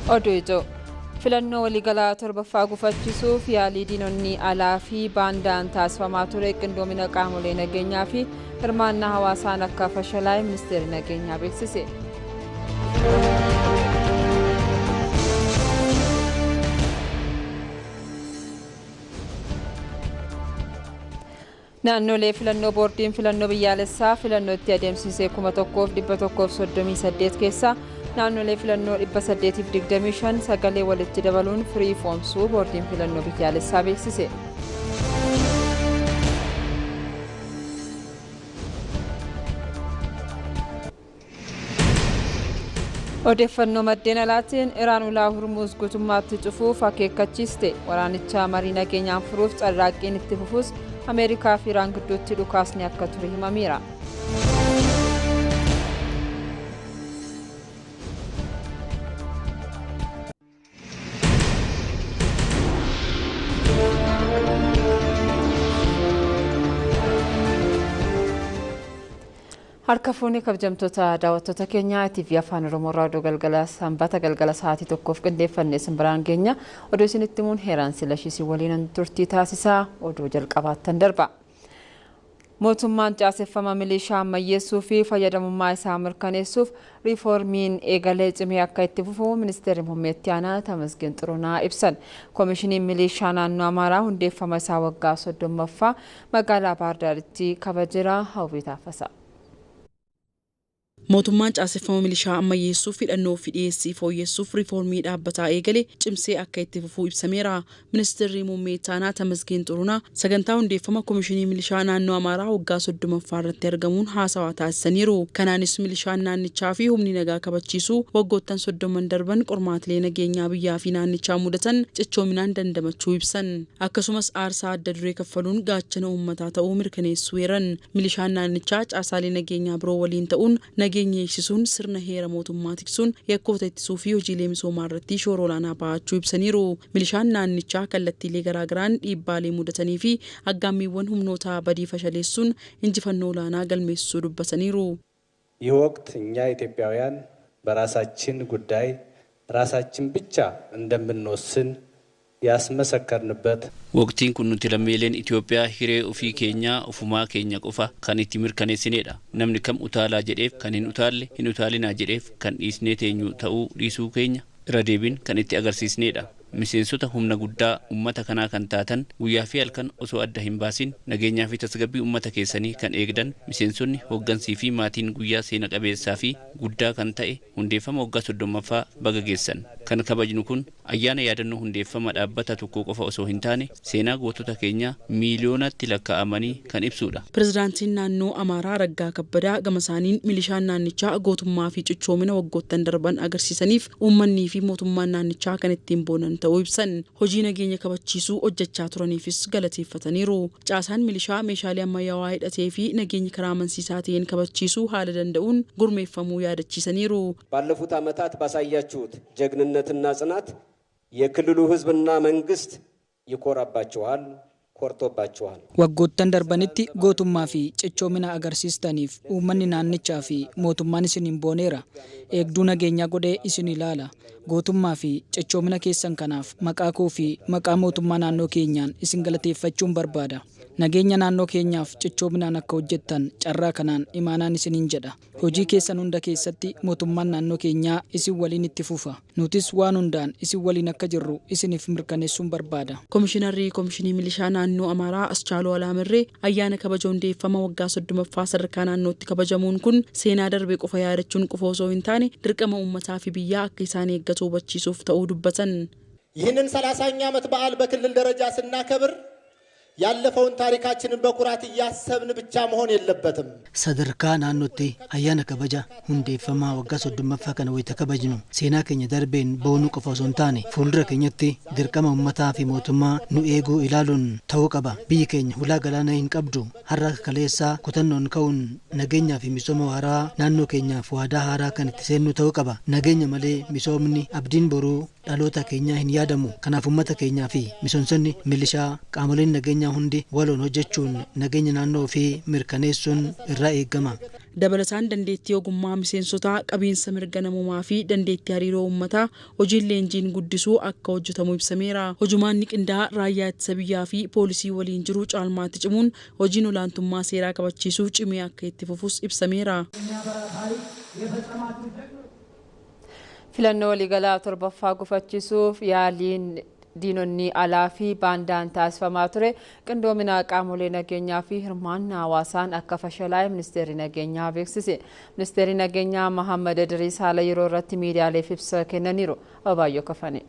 Oduu ijoo filannoo waliigalaa torbaffaa gufachiisuuf yaalii diinonni alaa fi baandaan taasifamaa ture qindoomina qaamolee nageenyaa fi hirmaannaa hawaasaan akka fashalaa'e ministeerri nageenyaa beeksise. Naannolee filannoo boordiin filannoo biyyaalessaa filannoo itti adeemsisee 1138 keessaa naannolee filannoo 825 sagalee walitti dabaluun firii foomsuu boordiin filannoo biyyaalessaa beeksise. Odeeffannoo maddeen alaatiin Iraan ulaa Hurmuuz guutummaatti cufuuf akeekkachiiste. Waraanicha marii nageenyaan furuuf carraaqqiin itti fufus Ameerikaa fi Iraan gidduutti dhukaasni akka ture himameera. Harka fuunee kabajamtoota daawwattoota keenyaa TV Afaan Oromoo irraa oduu galgala sanbata galgala sa'aatii tokkoof qindeeffanne isin biraan geenya. Oduu isinitti himuun Heeraan Silashii waliin turtii taasisaa oduu jalqabaattan darba. Mootummaan caaseffama milishaa ammayyeessuu fi fayyadamummaa isaa mirkaneessuuf riiformiin eegalee cimee akka itti fufu ministeerri muummee itti aanaa Tamasgeen Xurunaa ibsan. Koomishiniin milishaa naannoo Amaaraa hundeeffama isaa waggaa 30ffaa magaalaa Baahirdaaritti kabajeera. Hawwii Taaffasaa. Mootummaan caaseffama milishaa ammayyeessuuf hidhannoo fi dhiyeessii fooyyessuuf riifoormii dhaabbataa eegale cimsee akka itti fufuu ibsameera. Ministeerri muummee itti aanaa Tamasgeen Xurunaa sagantaa hundeeffama Komishinii Milishaa Naannoo Amaaraa waggaa 30ffaa irratti argamuun haasawaa taasisaniiru. Kanaanis milishaan naannichaa fi humni nagaa kabachiisuu waggoottan 30n darban qormaatilee nageenyaa biyyaa fi naannichaa mudatan cichoominaan dandamachuu ibsan. Akkasumas aarsaa adda duree kaffaluun gaachana uummataa ta'uu mirkaneessuu eeran. Milishaan naannichaa caasaalee nageenyaa biroo waliin ta'uun nageenya eegsisuun, sirna heera mootummaa tiksuun, yakkoota ittisuu fi hojiilee misoomaa irratti shoora olaanaa bahachuu ibsaniiru. Milishaan naannichaa kallattiilee garaagaraan dhiibbaalee mudatanii fi aggaammiiwwan humnoota badii fashaleessuun injifannoo olaanaa galmeessisuu dubbataniiru. ይህ ወቅት እኛ ኢትዮጵያውያን በራሳችን ጉዳይ ራሳችን ብቻ እንደምንወስን ያስመሰከርንበት Waqtiin kun nuti lammiileen Itoophiyaa hiree ofii keenyaa ofumaa keenya qofa kan itti mirkaneessinedha. Namni kam utaalaa jedheef kan hin utaalle, hin utaalinaa jedheef kan dhiisnee teenyu ta'uu dhiisuu keenya irra deebiin kan itti agarsiisnedha. Miseensota humna guddaa ummata kanaa kan taatan guyyaa fi halkan osoo adda hin baasin nageenyaa fi tasgabbii ummata keessanii kan eegdan miseensonni hooggansii fi maatiin guyyaa seena qabeessaa fi guddaa kan ta'e hundeeffama waggaa 30ffaa baga geessan. Kan kabajnu kun ayyaana yaadannoo hundeeffama dhaabbata tokkoo qofa osoo hin taane seenaa gootota keenyaa miiliyoonatti lakkaa'amanii kan ibsudha. Pirezidaantiin naannoo Amaaraa Araggaa Kabbadaa gama isaaniin milishaan naannichaa gootummaa fi cichoomina waggoottan darban agarsiisaniif uummannii fi mootummaan naannichaa kan ittiin boonan ta'uu ibsan. Hojii nageenya kabachiisuu hojjechaa turaniifis galateeffataniiru. Caasaan milishaa meeshaalee ammayyaawaa hidhatee fi nageenya karaa amansiisaa ta'een kabachiisuu haala danda'uun gurmeeffamuu yaadachiisaniiru. ባለፉት ዓመታት ባሳያችሁት ጀግንነትና ጽናት የክልሉ ሕዝብና መንግስት ይኮራባችኋል፣ ኮርቶባችኋል። Waggoottan darbanitti gootummaa fi cichoomina agarsiistaniif uummanni naannichaa fi mootummaan isiniin booneera. Eegduu nageenyaa godhee isin ilaala. Gootummaa fi cichoomina keessan kanaaf maqaa koo fi maqaa mootummaa naannoo keenyaan isin galateeffachuun barbaada. Nageenya naannoo keenyaaf cichoominaan akka hojjettan carraa kanaan imaanaan isiniin jedha. Hojii keessan hunda keessatti mootummaan naannoo keenyaa isin waliin itti fufa. Nutis waan hundaan isin waliin akka jirru isiniif mirkaneessuun barbaada. Komishinarri Komishinii Milishaa Naannoo Amaaraa Aschaaloo Alaamirree ayyaana kabaja hundeeffama waggaa 30ffaa sadarkaa naannootti kabajamuun kun seenaa darbe qofa yaadachuun qofa osoo hin taane dirqama uummataa fi biyyaa akka isaan eeggatu hubachiisuuf ta'uu dubbatan. ይህንን 30ኛ ዓመት በዓል በክልል ደረጃ ስናከብር ያለፈውን ታሪካችንን በኩራት እያሰብን ብቻ መሆን የለበትም። Sadarkaa naannootti ayyaana kabaja hundeeffamaa waggaa 30ffaa kana wayita kabajnu seenaa keenya darbeen boonuu qofa osoo hin taane fuuldura keenyatti dirqama uummataa fi mootummaa nu eeguu ilaaluun ta'uu qaba. Biyyi keenya hulaa galaanaa hin qabdu. Har'a akka kaleessaa kutannoon ka'uun nageenyaa fi misooma waaraa naannoo keenyaaf waadaa haaraa kan itti seennu ta'uu qaba. Nageenya malee misoomni abdiin boruu dhaloota keenyaa hin yaadamu. Kanaaf uummata keenyaa fi miseensonni milishaa qaamoleen nageenyaa hundi waloon hojjechuun nageenya naannoo fi mirkaneessuun irraa eegama. Dabalataan dandeettii ogummaa miseensotaa, qabiinsa mirga namoomaa fi dandeettii hariiroo uummataa hojiin leenjiin guddisuu akka hojjetamu ibsameera. Hojumaanni qindaa'aa raayyaa ittisa biyyaa fi poolisii waliin jiru caalmaatti cimuun hojiin olaantummaa seeraa kabachiisuu cimee akka itti fufus ibsameera. Filannoo waliigalaa torbaffaa gufachiisuuf yaaliin diinonni alaa fi baandaan taasifamaa ture qindoomina qaamolee nageenyaa fi hirmaannaa hawaasaan akka fashalaa'e ministeerri nageenyaa beeksise. Ministeerri nageenyaa Mahammad Idriis haala yeroo irratti miidiyaaleef ibsa kennaniiru. Abaayyoo Kafane.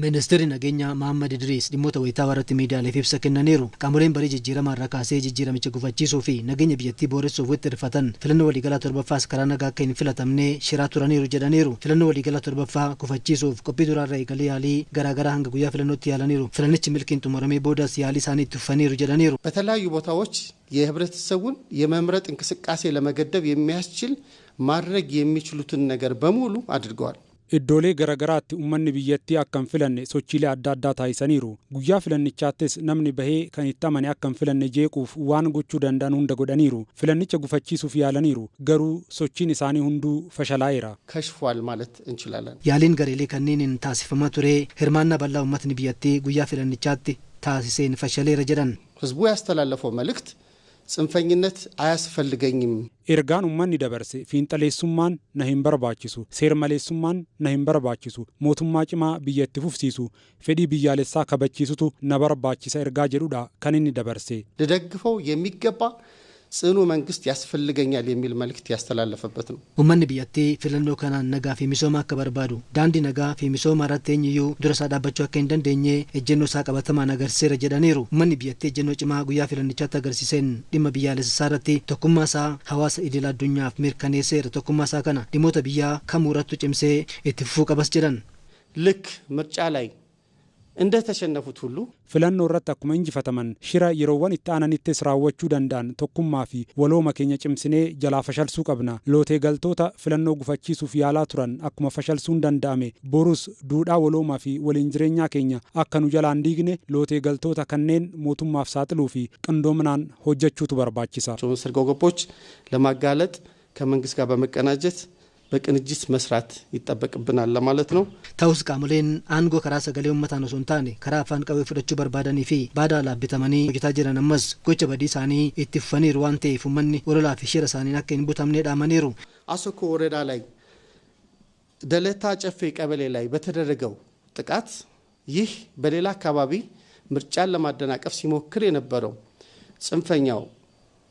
Ministeerri nageenyaa Mahammad Idriis dhimmoota wayitaawaa irratti miidiyaaleef ibsa kennaniiru. Qaamoleen barii jijjiiramaa irraa kaasee jijjiiramicha gufachiisuu fi nageenya biyyattii booressuuf walitti hirfatan filannoo waliigalaa torbaffaas karaa nagaa akka hin filatamne shiraa turaniiru jedhaniiru. Filannoo waliigalaa torbaffaa gufachiisuuf qophii duraarraa eegalee yaalii garaagaraa hanga guyyaa filannootti yaalaniiru. Filannichi milkiin xumuramee boodas yaalii isaanii itti fufaniiru jedhaniiru. በተለያዩ ቦታዎች የህብረተሰቡን የመምረጥ እንቅስቃሴ ለመገደብ የሚያስችል ማድረግ የሚችሉትን ነገር በሙሉ አድርገዋል። Iddoolee garaagaraatti uummanni biyyattii akka hin filanne sochiilee adda addaa taasisaniiru. Guyyaa filannichaattis namni bahee kan itti amane akka hin filanne jeequuf waan gochuu danda'an hunda godhaniiru. Filannicha gufachiisuuf yaalaniiru. Garuu sochiin isaanii hunduu fashalaa'eera. ከሽፏል ማለት እንችላለን። Yaaliin gareelee kanneeniin taasifamaa ture hirmaannaa bal'aa uummatni biyyattii guyyaa filannichaatti taasiseen fashaleera jedhan. ህዝቡ ያስተላለፈው መልእክት ጽንፈኝነት አያስፈልገኝም፣ Ergaan uummanni dabarse fiinxaleessummaan na hin barbaachisu, seermaleessummaan na hin barbaachisu, mootummaa cimaa biyyatti fufsiisu, fedhii biyyaalessaa kabachiisutu na barbaachisa ergaa jedhudha kan inni dabarse. ልደግፈው የሚገባ ጽኑ መንግስት ያስፈልገኛል የሚል መልእክት ያስተላለፈበት ነው። Uummanni biyyattii filannoo kanaan nagaa fi misooma akka barbaadu daandii nagaa fi misooma irratti eenyuyyuu dura isaa dhaabbachuu akka hin dandeenye ejjennoo isaa qabatamaan agarsiiseera jedhaniiru. Uummanni biyyattii ejjennoo cimaa guyyaa filannichaatti agarsiiseen dhimma biyyaalessa isaa irratti tokkummaa isaa hawaasa idil addunyaaf mirkaneesseera. Tokkummaa isaa kana dhimmoota biyyaa kamuu irrattu cimsee itti fufuu qabas jedhan. ልክ ምርጫ ላይ እንደተሸነፉት ሁሉ Filannoo irratti akkuma injifataman shira yeroowwan itti aananittis raawwachuu danda'an tokkummaa fi walooma keenya cimsinee jalaa fashalsuu qabna. Lootee galtoota filannoo gufachiisuuf yaalaa turan akkuma fashalsuun danda'ame borus duudhaa waloomaa fi waliin jireenyaa keenya akka nu jalaan diigne lootee galtoota kanneen mootummaaf saaxiluu fi qindoominaan hojjechuutu barbaachisa. ሰርጎ ገቦች ለማጋለጥ ከመንግስት ጋር በመቀናጀት በቅንጅት መስራት ይጠበቅብናል ለማለት ነው። Ta'us qaamoleen aangoo karaa sagalee uummataan osoo hin taane karaa afaan qawwee fudhachuu barbaadanii fi baada alaaf bitamanii hojjetaa jiran ammas gocha badii isaanii itti fufaniiru waan ta'eef uummanni ololaa fi shira isaaniin akka hin butamne dhaamaniiru. አሰኮ ወረዳ ላይ ደለታ ጨፌ ቀበሌ ላይ በተደረገው ጥቃት ይህ በሌላ አካባቢ ምርጫን ለማደናቀፍ ሲሞክር የነበረው ጽንፈኛው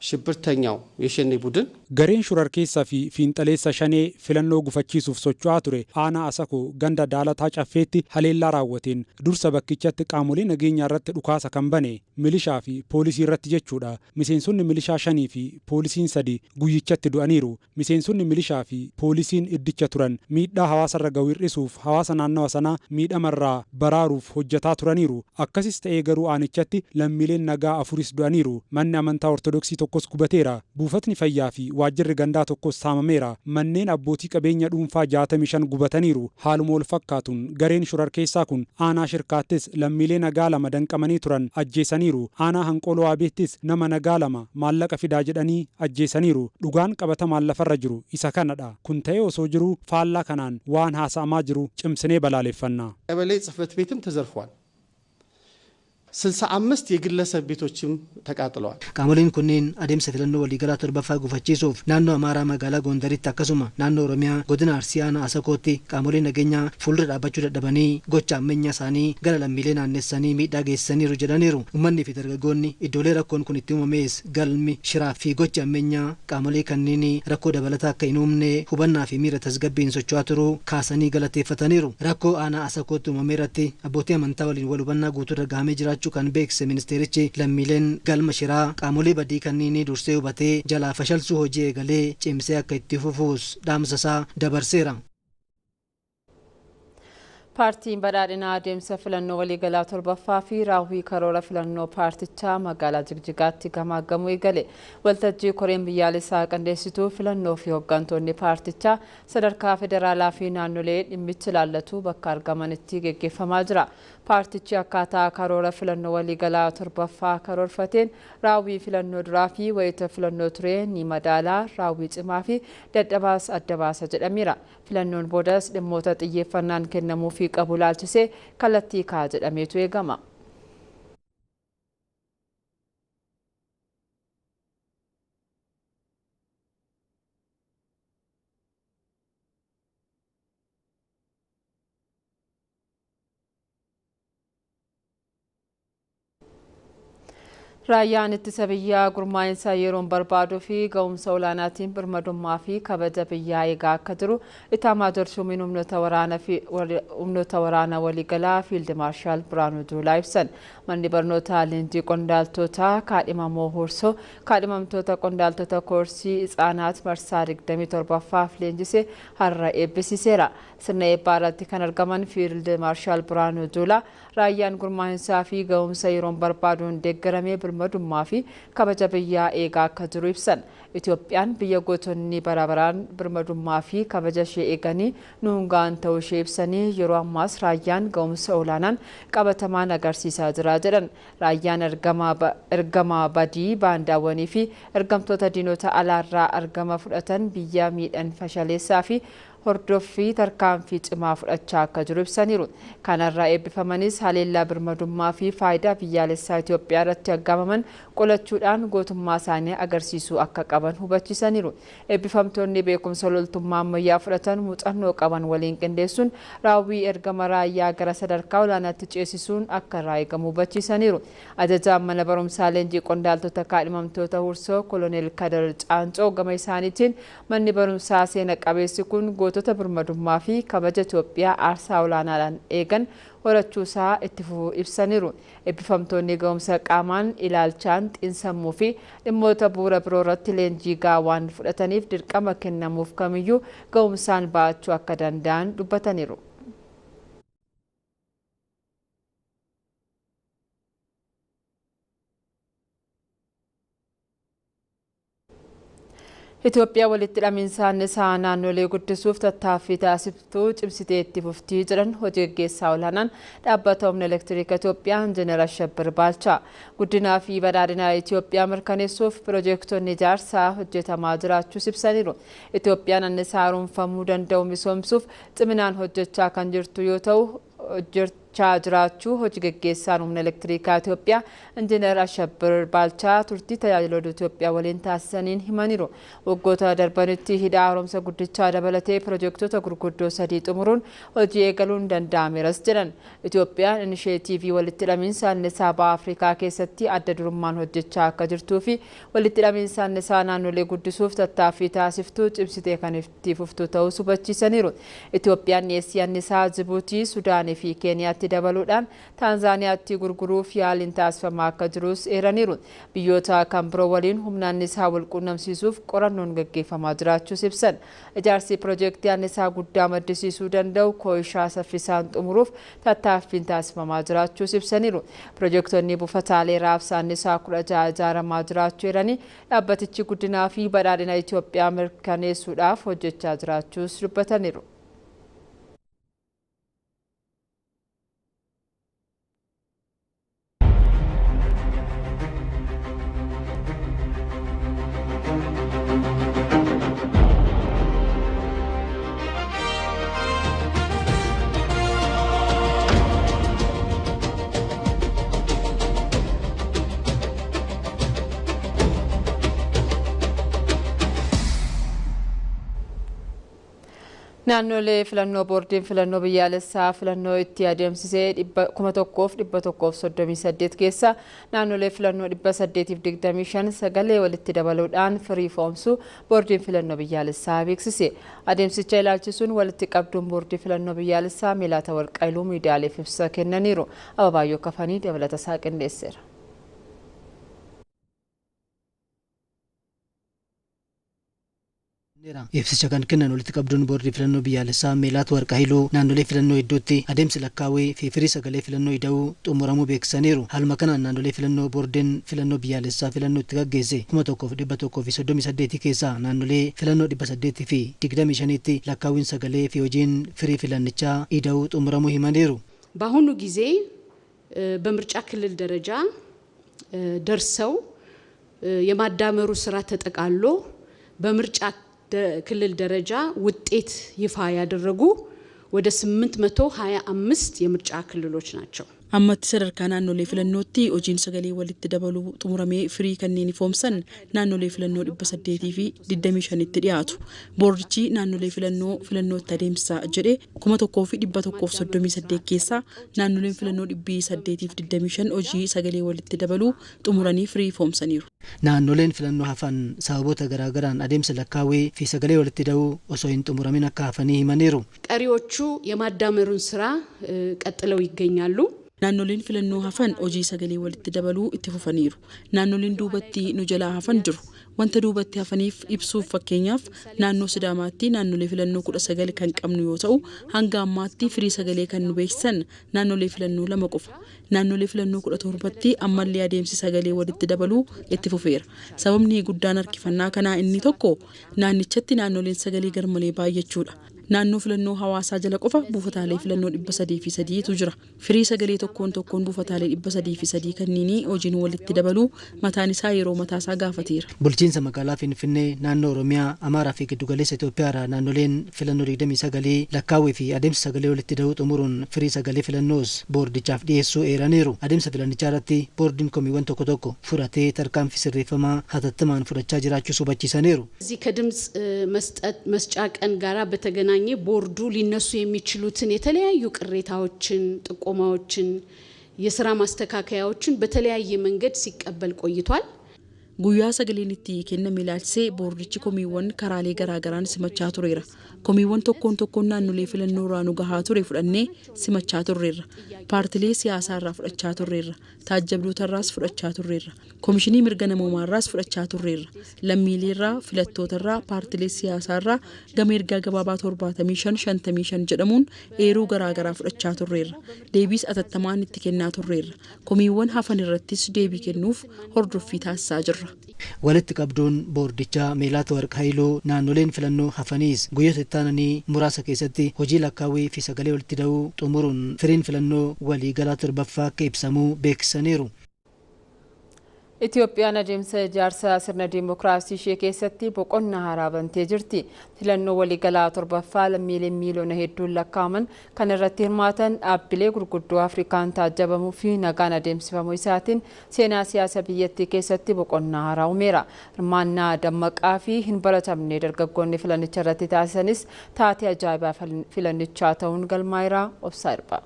ሽብርተኛው የሸኔ ቡድን Gareen shororkeessaa fi fiinxaleessa shanee filannoo gufachiisuuf socho'aa ture aanaa Asakoo ganda Daalataa Caffeetti haleellaa raawwateen dursa bakkichatti qaamolee nageenyaa irratti dhukaasa kan bane milishaa fi poolisii irratti jechuudha. Miseensonni milishaa shanii fi poolisiin sadi guyyichatti du'aniiru. Miseensonni milishaa fi poolisiin iddicha turan miidhaa hawaasarra gahu hir'isuuf hawaasa naannawa sanaa miidhamarraa baraaruuf hojjetaa turaniiru. Akkasis ta'ee garuu aanichatti lammiileen nagaa afuris du'aniiru. Manni amantaa Ortodoksii tokkos gubateera. Buufatni fayyaa fi waajjirri gandaa tokkos saamameera. Manneen abbootii qabeenya dhuunfaa 65 gubataniiru. Haaluma wal fakkaatuun gareen shororkeessaa kun aanaa shirkaattis lammiilee nagaa lama danqamanii turan ajjeesaniiru. Aanaa hanqoloo abeettis nama nagaa lama maallaqa fidaa jedhanii ajjeesaniiru. Dhugaan qabatamaan lafarra jiru isa kanadha. Kun ta'ee osoo jiruu faallaa kanaan waan haasa'amaa jiru cimsinee balaaleffanna. ቀበሌ ጽሕፈት ቤትም ተዘርፏል። 65 የግለሰብ ቤቶችም ተቃጥለዋል። Qaamoleen kunneen adeemsa filannoo waliigalaa torbaffaa gufachiisuuf naannoo Amaaraa magaalaa Gondaritti akkasuma naannoo Oromiyaa godina Arsii aanaa Asakootti qaamoleen nageenyaa fuuldura dhaabbachuu dadhabanii gocha ammeenyaa isaanii gara lammiilee naannessanii miidhaa geessisaniiru jedhaniiru. Uummanni fi dargaggoonni iddoolee rakkoon kun itti uumames galmi shiraa fi gochi ammeenyaa qaamolee kanneen rakkoo dabalataa akka hin uumne hubannaa fi miira tasgabbiin socho'aa turuu kaasanii galateeffataniiru. Rakkoo aanaa Asakootti uumame irratti abbootii amantaa waliin wal hubannaa guutuu irra gahamee jiraachuu kan beeksise ministeerichi lammiileen galma shiraa qaamolee badii kanneen dursee hubatee jalaa fashalsuu hojii eegalee cimsee akka itti fufuus dhaamsa isaa dabarseera. Paartiin badhaadhinaa adeemsa filannoo waliigalaa torbaffaa fi raawwii karoora filannoo paartichaa magaalaa Jigjigaatti gamaagamuu eegale. Waltajjii koreen biyyaalessaa qindeessituu filannoo fi hooggantoonni paartichaa sadarkaa federaalaa fi naannolee dhimmichi ilaallatu bakka argamanitti geggeeffamaa jira. Paartichi akkaataa karoora filannoo waliigalaa torbaffaa karoorfateen raawwii filannoo duraa fi wayita filannoo turee ni madaalaa, raawwii cimaa fi dadhabaas adda baasa jedhameera. Filannoon boodas dhimmoota xiyyeeffannaan kennamuufii qabu ilaalchisee kallattii kaa'a jedhameetu eegama. Raayyaan ittisa biyyaa gurmaa'insa yeroon barbaaduu fi ga'umsa olaanaatiin birmadummaa fi kabaja biyyaa eegaa akka jiru Itaamaajoor Shuumiin humnoota waraanaa waliigalaa Fiild Maarshaal Biraanuu Juulaa ibsan. Manni barnootaa leenjii qondaaltotaa kaadhimamoo Hursoo kaadhimamtoota qondaaltota koorsii Itsaanaat marsaa 27ffaaf leenjise har'a eebbisiiseera. Sirna eebbaa irratti kan argaman Fiild Maarshaal Biraanuu Juulaa raayyaan gurmaa'insaa fi ga'umsa yeroon barbaaduun deeggaramee birmadummaa fi kabaja biyyaa eegaa akka jiru ibsan. Itoophiyaan biyya gootonni bara baraan birmadummaa fi kabaja ishee eeganii nuun ga'an ta'uu ishee ibsanii yeroo ammaas raayyaan ga'umsa olaanaan qabatamaan agarsiisaa jira jedhan. Raayyaan ergama badii baandaawwanii fi ergamtoota diinota alaarraa argama fudhatan biyya miidhan fashaleessaa fi hordoffii tarkaanfii cimaa fudhachaa akka jiru ibsaniiru. Kanarraa eebbifamanis haleellaa birmadummaa fi faayidaa biyyaalessaa Itoophiyaa irratti aggaamaman qolachuudhaan gootummaa isaanii agarsiisuu akka qaban hubachiisaniiru. Eebbifamtoonni beekumsa loltummaa ammayyaa fudhatan muuxannoo qaban waliin qindeessuun raawwii ergama raayyaa gara sadarkaa olaanaatti ceesisuun akka irraa eegamu hubachiisaniiru. Ajajaan mana barumsaa leenjii qondaaltota kaadhimamtoota Hursoo Koloneel Kadar Caancoo gama isaaniitiin manni barumsaa seena qabeessi kun gootota birmadummaa fi kabaja Itoophiyaa aarsaa olaanaadhaan eegan horachuusaa itti fufuu ibsaniiru. Eebbifamtoonni ga'umsa qaamaan, ilaalchaan, xiinsammuu fi dhimmoota bu'uura biroo irratti leenjii gahaa waan fudhataniif dirqama kennamuuf kamiyyuu ga'umsaan ba'achuu akka danda'an dubbataniiru. Itoophiyaa walitti hidhamiinsa annisaa naannolee guddisuuf tattaaffii taasiftuu cimsitee itti fuftii jedhan hojii gaggeessaa olaanaan dhaabbata humna elektiriika Itoophiyaa Injiinar Ashabbir Baalchaa. Guddinaa fi badhaadhina Itoophiyaa mirkaneessuuf piroojektonni ijaarsaa hojjetamaa jiraachuus ibsaniiru. Itoophiyaan annisaa haaromfamuu danda'u misoomsuuf ciminaan hojjechaa kan jirtu yoo ta'u hojjechaa jiraachuu hojii gaggeessaan humna elektirikaa Itoophiyaa Injiinar Ashabbir Baalchaa turtii tajaajila oduu Itoophiyaa waliin taasisaniin himaniiru. Waggoota darbanitti hidha haaromsa guddichaa dabalatee piroojektota gurguddoo 3 xumuruun hojii eegaluun danda'ameeras jedhan. Itoophiyaan inisheetiivii walitti hidhamiinsa annisaa baha Afrikaa keessatti adda durummaan hojjechaa akka jirtuu fi walitti hidhamiinsa annisaa naannolee guddisuuf tattaaffii taasiftuu cimsitee kan itti fuftu ta'uu hubachiisaniiru. Itoophiyaan dhiyeessii annisaa Jibuutii, Sudaanii fi Keeniyaatti dabaluudhaan Taanzaaniyaatti gurguruuf yaaliin taasifamaa akka jirus eeraniiru. Biyyoota kan biroo waliin humna annisaa wal quunnamsiisuuf qorannoon gaggeeffamaa jiraachuus ibsan. Ijaarsi piroojeektii annisaa guddaa maddisiisuu danda'u kooyishaa saffisaan xumuruuf tattaaffiin taasifamaa jiraachuus ibsaniiru. Piroojeektonni buufataalee raabsa annisaa 16 ijaaramaa jiraachuu eeranii dhaabbatichi guddinaa fi badhaadhina Itoophiyaa mirkaneessuudhaaf hojjechaa jiraachuus dubbataniiru. Naannolee filannoo boordiin filannoo biyyaalessaa filannoo itti adeemsisee 1138 keessa naannolee filannoo 825 sagalee walitti dabaluudhaan firii foomsuu boordiin filannoo biyyaalessaa beeksise. Adeemsicha ilaalchisuun walitti qabduun boordii filannoo biyyaalessaa Meelaata Warqaayiluu miidiyaaleef ibsa kennaniiru. Ababaayyoo Kafanii dabalata isaa qindeesseera. Ibsicha kan kennan walitti qabduun boordii filannoo biyyaalessaa Meelaat Warqaayiluu naannolee filannoo hedduutti adeemsi lakkaawwee fi firii sagalee filannoo ida'uu xumuramuu beeksisaniiru. Haaluma kanaan naannolee filannoo boordiin filannoo biyyaalessaa filannoo itti gaggeesse 1138 keessaa naannolee filannoo 825tti lakkaawwiin sagalee fi hojiin firii filannichaa ida'uu xumuramuu himaniiru. በአሁኑ ጊዜ በምርጫ ክልል ደረጃ ደርሰው የማዳመሩ ስራ ተጠቃሎ በምርጫ ክልል ደረጃ ውጤት ይፋ ያደረጉ ወደ 825 የምርጫ ክልሎች ናቸው። Ammatti sadarkaa naannolee filannootti hojiin sagalee walitti dabaluu xumuramee firii kanneen ifoomsan naannolee filannoo 825tti dhiyaatu. Boordichi naannolee filannoo filannootti adeemsisaa jedhe 1138 keessaa naannoleen filannoo 825 hojii sagalee walitti dabaluu xumuranii firii ifoomsaniiru. Naannoleen filannoo hafan sababoota garaagaraan adeemsa lakkaawwee fi sagalee walitti da'uu osoo hin xumuramin akka hafanii himaniiru. ቀሪዎቹ የማዳመሩን ስራ ቀጥለው ይገኛሉ። Naannoleen filannoo hafan hojii sagalee walitti dabaluu itti fufaniiru. Naannoleen duubatti nu jalaa hafan jiru. Wanta duubatti hafaniif ibsuuf fakkeenyaaf naannoo Sidaamaatti naannolee filannoo 19 kan qabnu yoo ta'u, hanga ammaatti firii sagalee kan nu beeksisan naannolee filannoo 2 qofa. Naannolee filannoo 17tti ammallee adeemsi sagalee walitti dabaluu itti fufeera. Sababni guddaan harkifannaa kanaa inni tokko naannichatti naannoleen sagalee garmalee baay'achuudha. Naannoo filannoo hawaasaa jala qofa buufataalee filannoo 303tu jira. Firii sagalee tokkoon tokkoon buufataalee 303 kanneenii hojiin walitti dabaluu mataan isaa yeroo mataasaa gaafateera. Bulchiinsa magaalaa Finfinnee, naannoo Oromiyaa, Amaaraa fi Giddugaleessa Itoophiyaa irraa naannoleen filannoo 29 lakkaawwee fi adeemsa sagalee walitti da'uu xumuruun firii sagalee filannoos boordichaaf dhiyeessuu eeraniiru. Adeemsa filannichaa irratti boordiin komiiwwan tokko tokko fudhatee tarkaanfii sirreeffamaa hatattamaan fudhachaa jiraachuus hubachiisaniiru. እዚህ ከድምፅ መስጫ ቀን ጋራ በተገናኘ ቦርዱ ሊነሱ የሚችሉትን የተለያዩ ቅሬታዎችን፣ ጥቆማዎችን፣ የስራ ማስተካከያዎችን በተለያየ መንገድ ሲቀበል ቆይቷል። Guyyaa sagaleen itti kenname ilaalchisee boordichi komiiwwan karaalee garaagaraan simachaa tureera. Komiiwwan tokkoon tokkoon naannolee filannoo irraa nu gahaa ture fudhannee simachaa turreerra. Paartilee siyaasaa irraa fudhachaa turreerra. Taajjabdoota irraas fudhachaa turreerra. Komishinii mirga namoomaa irraas fudhachaa turreerra. Lammiilee irraa, filattoota irraa, paartilee siyaasaa irraa gama ergaa gabaabaa 75 55 jedhamuun eeruu garaagaraa fudhachaa turreerra. Deebiis atattamaan itti kennaa turreerra. Komiiwwan hafan irrattis deebii kennuuf hordoffii taasisaa jirra. Walitti qabduun boordichaa Meelaat Warqaayiluu naannoleen filannoo hafaniis guyyoota itti aananii muraasa keessatti hojii lakkaawwii fi sagalee walitti da'uu xumuruun firiin filannoo waliigalaa torbaffaa akka ibsamuu beeksisaniiru. Itoophiyaan adeemsa ijaarsa sirna diimokiraasii ishee keessatti boqonnaa haaraa bantee jirti. Filannoo waliigalaa torbaffaa lammiileen miiliyoona hedduun lakkaa'aman kan irratti hirmaatan dhaabbilee gurguddoo Afrikaan taajjabamuu fi nagaan adeemsifamuu isaatiin seenaa siyaasa biyyattii keessatti boqonnaa haaraa uumeera. Hirmaannaa dammaqaa fi hin baratamne dargaggoonni filannicha irratti taasisanis taatee ajaa'ibaa filannichaa ta'uun galmaa'eera. Obsaa Irbaa.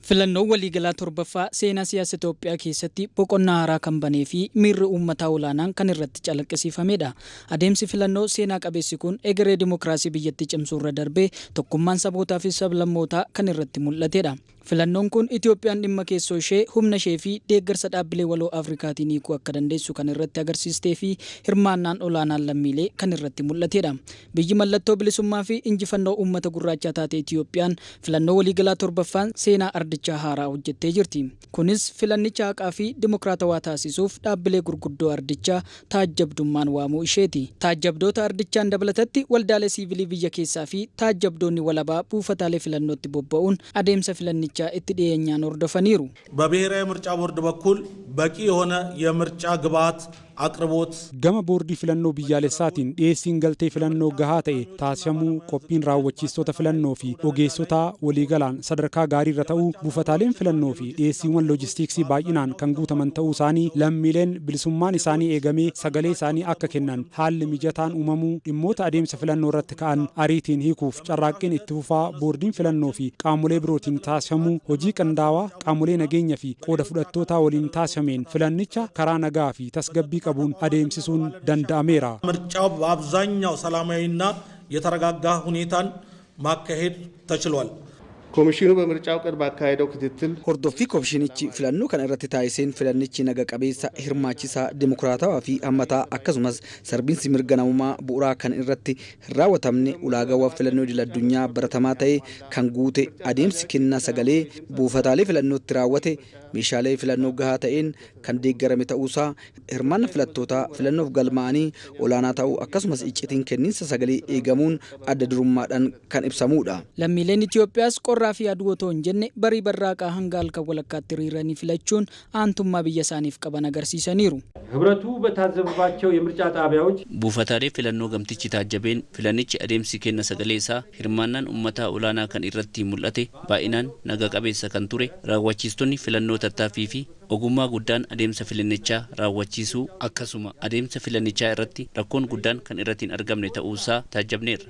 Filannoon waliigalaa torbaffaa seenaa siyaasa Itoophiyaa keessatti boqonnaa haaraa kan banee fi miirri uummataa olaanaan kan irratti calaqqisiifamedha. Adeemsi filannoo seenaa qabeessi kun egeree dimookiraasii biyyattii cimsuu irra darbee tokkummaan sabootaa fi sablammootaa kan irratti mul'atedha. Filannoon kun Itoophiyaan dhimma keessoo ishee, humna ishee fi deeggarsa dhaabbilee waloo Afrikaatiin hiikuu akka dandeessu kan irratti agarsiistee fi hirmaannaan olaanaan lammiilee kan irratti mul'atedha. Biyyi mallattoo bilisummaa fi injifannoo uummata gurraachaa taate Itoophiyaan filannoo waliigalaa torbaffaan seenaa ardichaa haaraa hojjettee jirti. Kunis filannicha haqaa fi dimokiraatawaa taasisuuf dhaabbilee gurguddoo ardichaa taajjabdummaan waamuu isheeti. Taajjabdoota ardichaan dabalatatti waldaalee siivilii biyya keessaa fi taajjabdoonni walabaa buufataalee filannootti bobba'uun adeemsa filannichaa itti dhiyeenyaan hordofaniiru. በብሔራዊ ምርጫ ቦርድ በኩል በቂ የሆነ የምርጫ ግብዓት አቅርቦት Gama boordii filannoo biyyaalessaatiin dhiyeessiin galtee filannoo gahaa ta'e taasifamuu, qophiin raawwachiistota filannoo fi ogeessotaa waliigalaan sadarkaa gaariirra ta'uu, buufataaleen filannoo fi dhiyeessiiwwan loojistiksii baay'inaan kan guutaman ta'uu isaanii, lammiileen bilisummaan isaanii eegamee sagalee isaanii akka kennan haalli mijataan uumamuu, dhimmoota adeemsa filannoo irratti ka'an ariitiin hiikuuf carraaqqiin itti fufaa boordiin filannoo fi qaamolee birootiin taasifamuu, hojii qindaawaa qaamolee nageenya fi qooda fudhattootaa waliin taasifameen filannicha karaa nagaa fi tasgabbii qabuun adeemsisuun danda'ameera. ምርጫው በአብዛኛው ሰላማዊና የተረጋጋ ሁኔታን ማካሄድ ተችሏል። ኮሚሽኑ በምርጫው ቀን ባካሄደው ክትትል Hordoffii koomishinichi filannoo kana irratti taasiseen filannichi naga qabeessa, hirmaachisaa, dimokiraatawaa fi hammataa akkasumas sarbiinsi mirga namummaa bu'uuraa kan irratti hin raawwatamne, ulaagaawwan filannoo idil addunyaa baratamaa ta'e kan guute, adeemsi kennaa sagalee buufataalee filannootti raawwate meeshaalee filannoo gahaa ta'een kan deeggarame ta'uusaa, hirmaanna filattootaa filannoof galmaa'anii olaanaa ta'uu akkasumas iccitiin kenniinsa sagalee eegamuun adda durummaadhaan kan ibsamudha. Lammiileen Itoophiyaas qorraa fi aduu otoo hin jenne barii barraaqaa hanga halkan walakkaatti hiriiranii filachuun aantummaa biyya isaaniif qaban agarsiisaniiru. ህብረቱ በታዘበባቸው የምርጫ ጣቢያዎች Buufataalee filannoo gamtichi taajjabeen filannichi adeemsi kenna sagalee isaa hirmaannaan uummataa olaanaa kan irratti mul'ate, baay'inaan naga qabeessa kan ture, raawwachiistonni filannoo tattaaffii fi ogummaa guddaan adeemsa filannichaa raawwachiisuu akkasuma adeemsa filannichaa irratti rakkoon guddaan kan irratti hin argamne ta'uusaa taajjabneerra.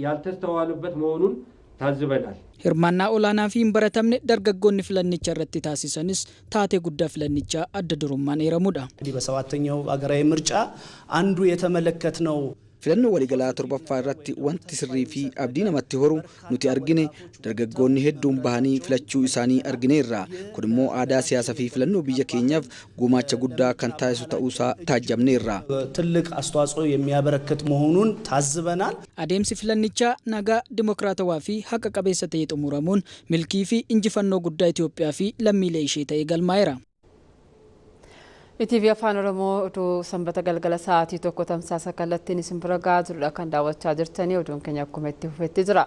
ያልተስተዋሉበት መሆኑን ታዝበናል። Hirmaannaa olaanaa fi hin baratamne dargaggoonni filannicha irratti taasisanis taatee guddaa filannichaa adda durummaan eeramudha. በሰባተኛው ሀገራዊ ምርጫ አንዱ የተመለከትነው Filannoo waliigalaa torbaffaa irratti wanti sirrii fi abdii namatti horu nuti argine dargaggoonni hedduun bahanii filachuu isaanii argineerra. Kun immoo aadaa siyaasaa fi filannoo biyya keenyaaf gumaacha guddaa kan taasisu ta'uusaa taajjabneerra. ትልቅ አስተዋጽኦ የሚያበረክት መሆኑን ታዝበናል። Adeemsi filannichaa nagaa, dimokiraatawaa fi haqa qabeessa ta'e xumuramuun milkii fi injifannoo guddaa Itoophiyaa fi lammiilee ishee ta'ee galmaa'eera. ETV Afaan Oromoo oduu sanbata galgala sa'aatii 1 tamsaasa kallattiin isin bira gahaa jirudha kan daawwachaa jirtanii. Oduun keenya akkuma itti fufetti jira.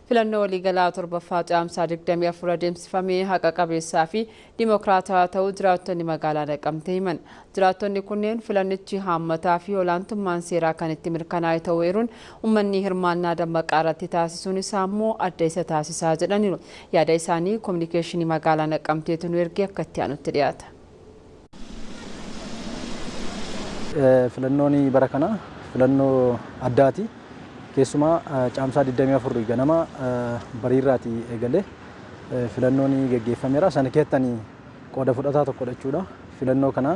Filannoo waliigalaa torbaffaa caamsaa 24 adeemsifamee haqa qabeessaa fi dimokiraatawaa ta'uu jiraattonni magaalaa Naqamtee himan. Jiraattonni kunneen filannichi haammataa fi olaantummaan seeraa kan itti mirkanaa'e ta'uu eeruun uummanni hirmaannaa dammaqaa irratti taasisuun isaa immoo adda isa taasisaa jedhaniiru. Yaada isaanii kominikeeshinii magaalaa Naqamteetu nu ergee akka itti aanutti dhiyaata. Filannoon bara kana filannoo addaati. Keessumaa caamsaa 24 ganama bariirraati eegalee filannoon geggeeffameera. Sana keessatti qooda fudhataa tokkodha jechuudha. Filannoo kana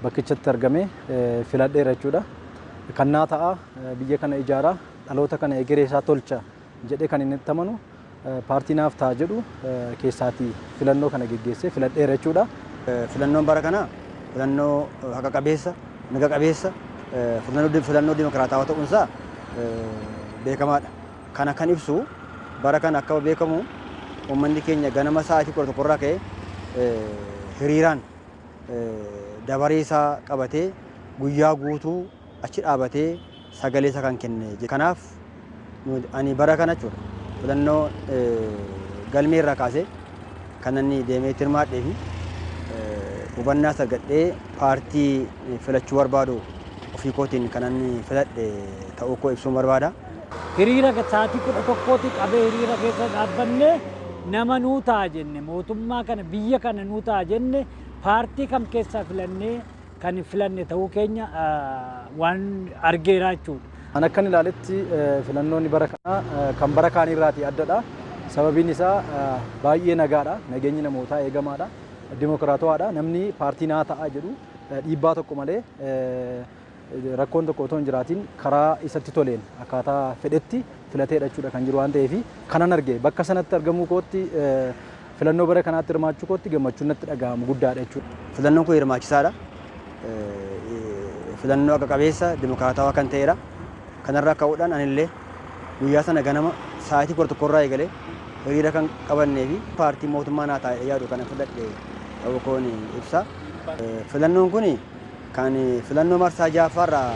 bakkichatti argame filadheera jechuudha. Kan naa ta'a, biyya kana ijaaraa, dhaloota kana egeree isaa tolcha jedhee kan inni itti amanu paartii naaf ta'a jedhu keessaati filannoo kana geggeessee filadheera jechuudha. Filannoon bara kana filannoo haqa qabeessa, naga qabeessa, filannoo dimokiraatawaa ta'uunsaa beekamaadha. Kana kan ibsu bara kana akka beekamu uummanni keenya ganama sa'aatii 11 irraa ka'ee hiriiraan dabaree isaa qabatee guyyaa guutuu achi dhaabatee sagalee isaa kan kenne. Kanaaf ani bara kana jechuudha filannoo galmee irraa kaasee kan inni deemee itti hirmaadhee fi hubannaa argadhee paartii filachuu barbaadu ofii kootiin kan inni filadhe ta'uu koo ibsuun barbaada. Hiriira sa'aatii 11tti qabee hiriira keessa dhaabbannee nama nuu ta'a jenne, mootummaa kana, biyya kana nuu ta'a jenne, paartii kam keessaa filannee kan filanne ta'uu keenya waan argeera jechuudha. An akkan ilaaletti filannoon bara kanaa kan bara kaaniirraatii addadha. Sababiin isaa baay'ee nagaadha. Nageenyi namootaa eegamaadha. Dimokiraatawaadha. Namni paartii naa ta'a jedhu dhiibbaa tokko malee, rakkoon tokko otoo hin jiraatiin, karaa isatti toleen akkaataa fedhetti filateedha jechuudha kan jiru waan ta'eef, kanan arge bakka sanatti argamuu kootti, filannoo bara kanaatti hirmaachuu kootti gammachuun natti dhaga'amu guddaadha jechuudha. Filannoon kun hirmaachisaadha. Filannoo haqa qabeessa, dimokiraatawaa kan ta'edha. Kanarraa ka'uudhaan anillee guyyaa sana ganama sa'aatii 11 irraa eegalee hiriira kan qabannee fi paartii mootummaa naa taa'ee yaadu kana filadhe ta'uu koon ibsa. Filannoon kun kan filannoo marsaa ja'affaarraa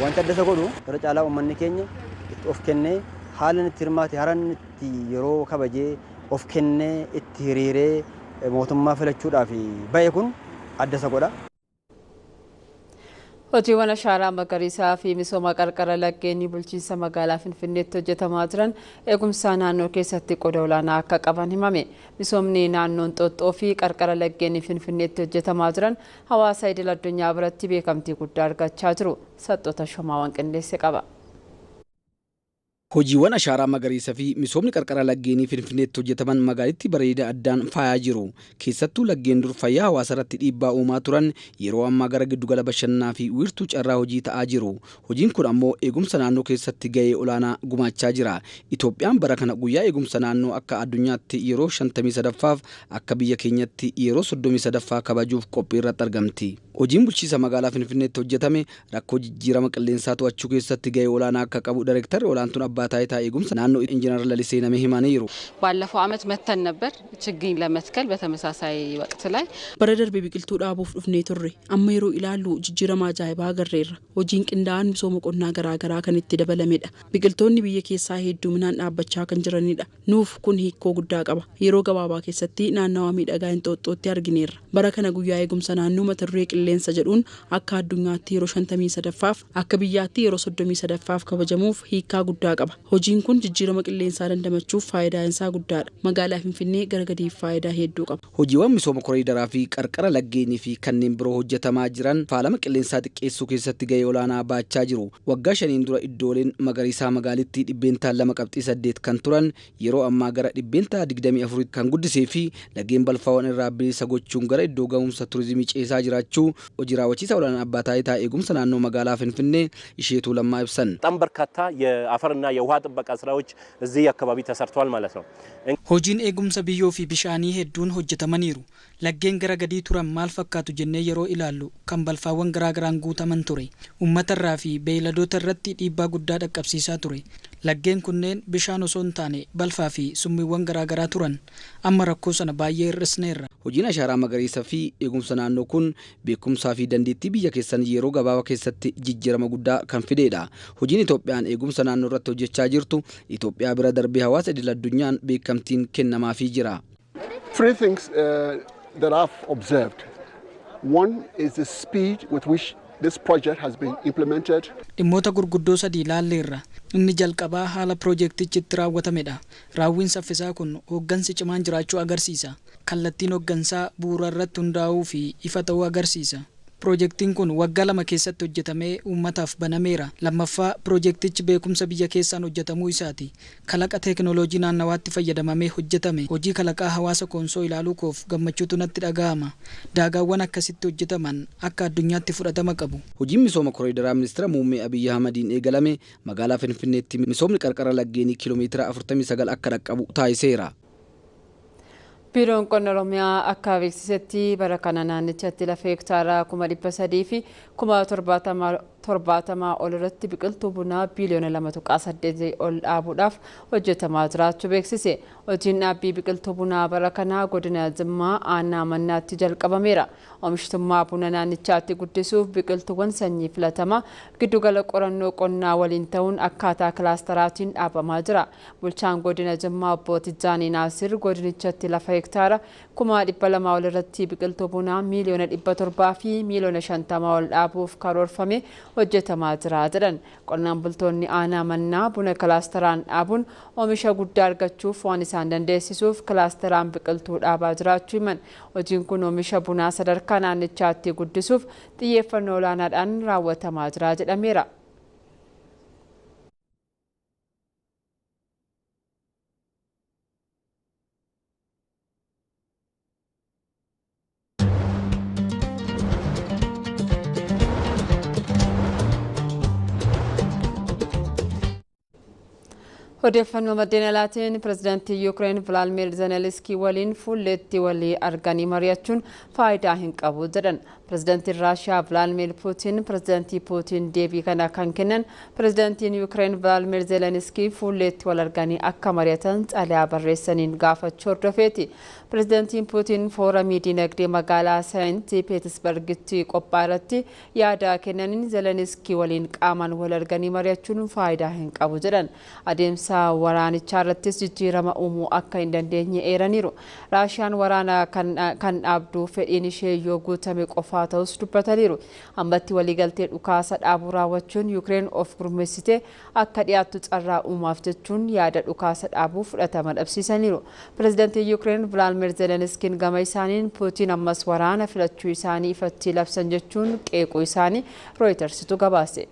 wanta adda isa godhu irra caalaa uummanni keenya itti of kennee haala itti hirmaate, haala itti yeroo kabajee of kennee itti hiriiree mootummaa filachuudhaaf ba'e kun adda isa godha. Hojiiwwan ashaaraa magariisaa fi misooma qarqara laggeenii bulchiinsa magaalaa Finfinneetti hojjetamaa jiran eegumsa naannoo keessatti qooda olaanaa akka qaban himame. Misoomni naannoo Inxooxxoo fi qarqara laggeenii Finfinneetti hojjetamaa jiran hawaasa idil addunyaa biratti beekamtii guddaa argachaa jiru. Saxxoota Shomaawwan qindeesse qaba. Hojiiwwan ashaaraa magariisaa fi misoomni qarqara laggeenii Finfinneetti hojjetaman magaalittii bareeda addaan faayaa jiru. Keessattuu laggeen dur fayyaa hawaasa irratti dhiibbaa uumaa turan yeroo ammaa gara giddugala bashannanaa fi wiirtuu carraa hojii ta'aa jiru. Hojiin kun ammoo eegumsa naannoo keessatti gahee olaanaa gumaachaa jira. Itoophiyaan bara kana guyyaa eegumsa naannoo akka addunyaatti yeroo 53ffaaf akka biyya keenyatti yeroo 33ffaa kabajuuf qophii irratti argamti. Hojiin bulchiinsa magaalaa Finfinneetti hojjetame rakkoo jijjiirama qilleensaa to'achuu keessatti gahee olaanaa akka qabu Daayrektarri olaantuun abbaa taayitaa eegumsa naannoo Injiinar Lalisee Namee himaniiru. ባለፈው ዓመት መተን ነበር ችግኝ ለመትከል በተመሳሳይ ወቅት ላይ Bara darbe biqiltuu dhaabuuf dhufnee turre. Amma yeroo ilaallu jijjiirama ajaa'ibaa agarreerra. Hojiin qindaa'aan misooma qonnaa garaagaraa kan itti dabalamedha. Biqiltoonni biyya keessaa hedduminaan dhaabbachaa kan jiranidha. Nuuf kun hiikoo guddaa qaba. Yeroo gabaabaa keessatti naannawaa miidhagaa Inxooxxootti argineerra. Bara kana guyyaa eegumsa naannoo mata duree qilleensa jedhuun akka addunyaatti yeroo 53ffaaf akka biyyaatti yeroo 33ffaaf kabajamuuf hiikaa guddaa qaba. Hojiin kun jijjiirama qilleensaa dandamachuuf faayidaan isaa guddaadha. Magaalaa Finfinnee gara gadiif faayidaa hedduu qaba. Hojiiwwan misooma koriidaraa fi qarqara laggeenii fi kanneen biroo hojjetamaa jiran faalama qilleensaa xiqqeessuu keessatti gahee olaanaa baachaa jiru. Waggaa 5 dura iddooleen magariisaa magaalittii 2.8% kan turan yeroo ammaa gara 24% kan guddisee fi laggeen balfaawwan irraa bilisa gochuun gara iddoo ga'umsa turizimii ceesaa jiraachuu hojii raawwachiisaa olaanaa abbaa taayitaa eegumsa naannoo magaalaa Finfinnee Isheetuu Lammaa ibsan. በጣም በርካታ የአፈርና የውሃ ጥበቃ ስራዎች እዚህ አካባቢ ተሰርተዋል ማለት ነው። Hojiin eegumsa biyyoo fi bishaanii hedduun hojjetamaniiru. Laggeen gara gadii turan maal fakkaatu jennee yeroo ilaallu kan balfaawwan garaagaraan guutaman ture. Uummatarraa fi beeyladoota irratti dhiibbaa guddaa dhaqqabsiisaa ture. Laggeen kunneen bishaan osoo hin taane balfaa fi summiiwwan garaagaraa turan. Amma rakkoo sana baay'ee hir'isneerra. Hojiin ashaaraa magariisaa fi eegumsa naannoo kun beekumsaa fi dandeettii biyya keessan yeroo gabaabaa keessatti jijjiirama guddaa kan fidedha. Hojiin Itoophiyaan eegumsa naannoo irratti hojjechaa jirtu Itoophiyaa bira darbee hawaasa idil addunyaan beekamtiin kennamaafii jira. Three things that I've observed. One is the speed with which this project has been implemented. Dhimmoota gurguddoo sadii ilaalleerra. Inni jalqabaa haala piroojeektichi itti raawwatamedha. Raawwiin saffisaa kun hooggansi cimaan jiraachuu agarsiisa. Kallattiin hooggansaa bu'uura irratti hundaa'uu fi ifa ta'uu agarsiisa. Piroojeektiin kun waggaa 2 keessatti hojjetamee uummataaf banameera. Lammaffaa piroojeektichi beekumsa biyya keessaan hojjetamuu isaati. Kalaqa teekinooloojii naannawaatti fayyadamamee hojjetame. Hojii kalaqaa hawaasa Koonsoo ilaaluu koof gammachuutu natti dhaga'ama. Daagaawwan akkasitti hojjetaman akka addunyaatti fudhatama qabu. Hojiin misooma koriidaraa ministeera muummee Abiyyi Ahmadiin eegalame magaalaa Finfinneetti misoomni qarqara laggeenii kiiloomeetira 49 akka dhaqqabu taasiseera. Biiroon qonna Oromiyaa akka beeksisetti bara kana naannichatti lafa hektaara 370,000 fi 70,000 ol irratti biqiltuu bunaa biiliyoona 2.8 ol dhaabuudhaaf hojjetamaa jiraachuu beeksise. Hojiin dhaabbii biqiltuu bunaa bara kanaa godina Jimmaa aanaa Mannaatti jalqabameera. Oomishtummaa buna naannichaatti guddisuuf biqiltuuwwan sanyii filatamaa giddugala qorannoo qonnaa waliin ta'uun akkaataa kilaasteraatiin dhaabamaa jira. Bulchaan godina Jimmaa obbo Tijjaanii Naasir godinichatti lafa hektaara 200,000 ol irratti biqiltuu bunaa miiliyoona 700 fi miiliyoona 50 ol dhaabuuf karoorfame hojjetamaa jira jedhan. Qonnaan bultoonni aanaa Mannaa buna kilaasteraan dhaabuun oomisha guddaa argachuuf waan isaan dandeessisuuf kilaasteraan biqiltuu dhaabaa jiraachuu himan. Hojiin kun oomisha bunaa sadarkaa naannichaatti guddisuuf xiyyeeffannoo olaanaadhaan raawwatamaa jira jedhameera. Odeeffannoo maddeen alaatiin pirezidaantii Yuukireen Vilaadimir Zelenskii waliin fuulleetti walii arganii mari'achuun faayidaa hin qabu jedhan. Pirezidaantiin Raashiyaa Vilaadimir Puutiin pirezidaantii Puutiin deebii kana kan kennan pirezidaantiin Yuukireen Vilaadimir Zelenskii fuulleetti wal arganii akka mari'atan xalayaa barreessaniin gaafachuu hordofeeti. Pirezidaantiin Puutiin fooramii dinagdee magaalaa Saayint Peetersbargitti qophaa'e yaada kennaniin Zelenskii waliin qaamaan wal arganii mari'achuun faayidaa hin qabu jedhan. Adeemsa waraanichaa irrattis jijjiirama uumuu akka hin dandeenye eeraniiru. Raashiyaan waraana kan dhaabdu fedhiin ishee yoo guutame qofaa ta'us dubbataniiru. Ammatti waliigaltee dhukaasa dhaabuu raawwachuun Yuukireen of gurmeessitee akka dhiyaattu carraa uumaaf jechuun yaada dhukaasa dhaabuu fudhatama dhabsiisaniiru. Pirezidaantiin Yuukireen Vilaadimir Zelenskiin gama isaaniin Puutiin ammas waraana filachuu isaanii ifatti labsan jechuun qeequu isaanii Rooyitersitu gabaase.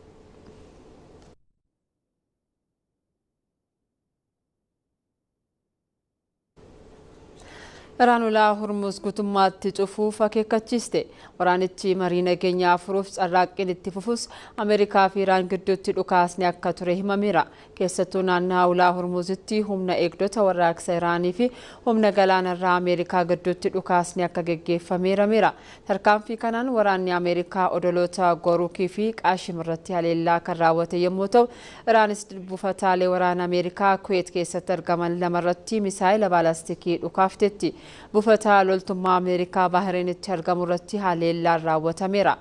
Iraan ulaa Hormuz guutummaatti cufuuf akeekkachiiste. Waraanichi marii nageenyaa furuuf carraaqqiin itti fufus, Ameerikaa fi Iraan gidduutti dhukaasni akka ture himameera. Keessattuu naannawaa ulaa Hormuzitti humna eegdota warraaqsa Iraanii fi humna galaanarraa Ameerikaa gidduutti dhukaasni akka geggeeffameerameera. Tarkaanfii kanaan waraanni Ameerikaa odoloota Gorukii fi Qaashim irratti haleellaa kan raawwate yommuu ta'u, Iraanis buufataalee waraana Ameerikaa Kuweet keessatti argaman lamarratti misaayila baalastikii dhukaafteetti. Buufata loltummaa Ameerikaa Bahireenitti argamu irratti haleellaan raawwatameera.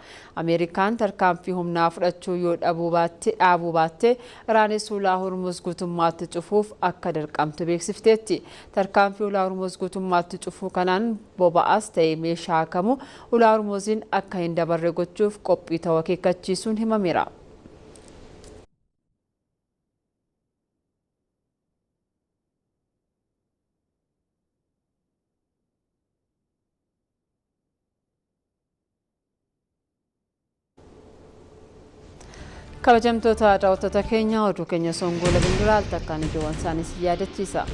Ameerikaan tarkaanfii humnaa fudhachuu yoo dhaabuu baatte, Iraanis ulaa Hormuz guutummaatti cufuuf akka dirqamtu beeksifteetti. Tarkaanfii ulaa Hormuz guutummaatti cufuu kanaan boba'as ta'e meeshaa kamuu ulaa Hormuziin akka hin dabarre gochuuf qophii ta'uu akeekkachiisuun himameera. Kabajamtoota daawwattoota keenya, oduu keenya songoo labin duraa al takkaan ijoowwan isaanis yaadachiisa.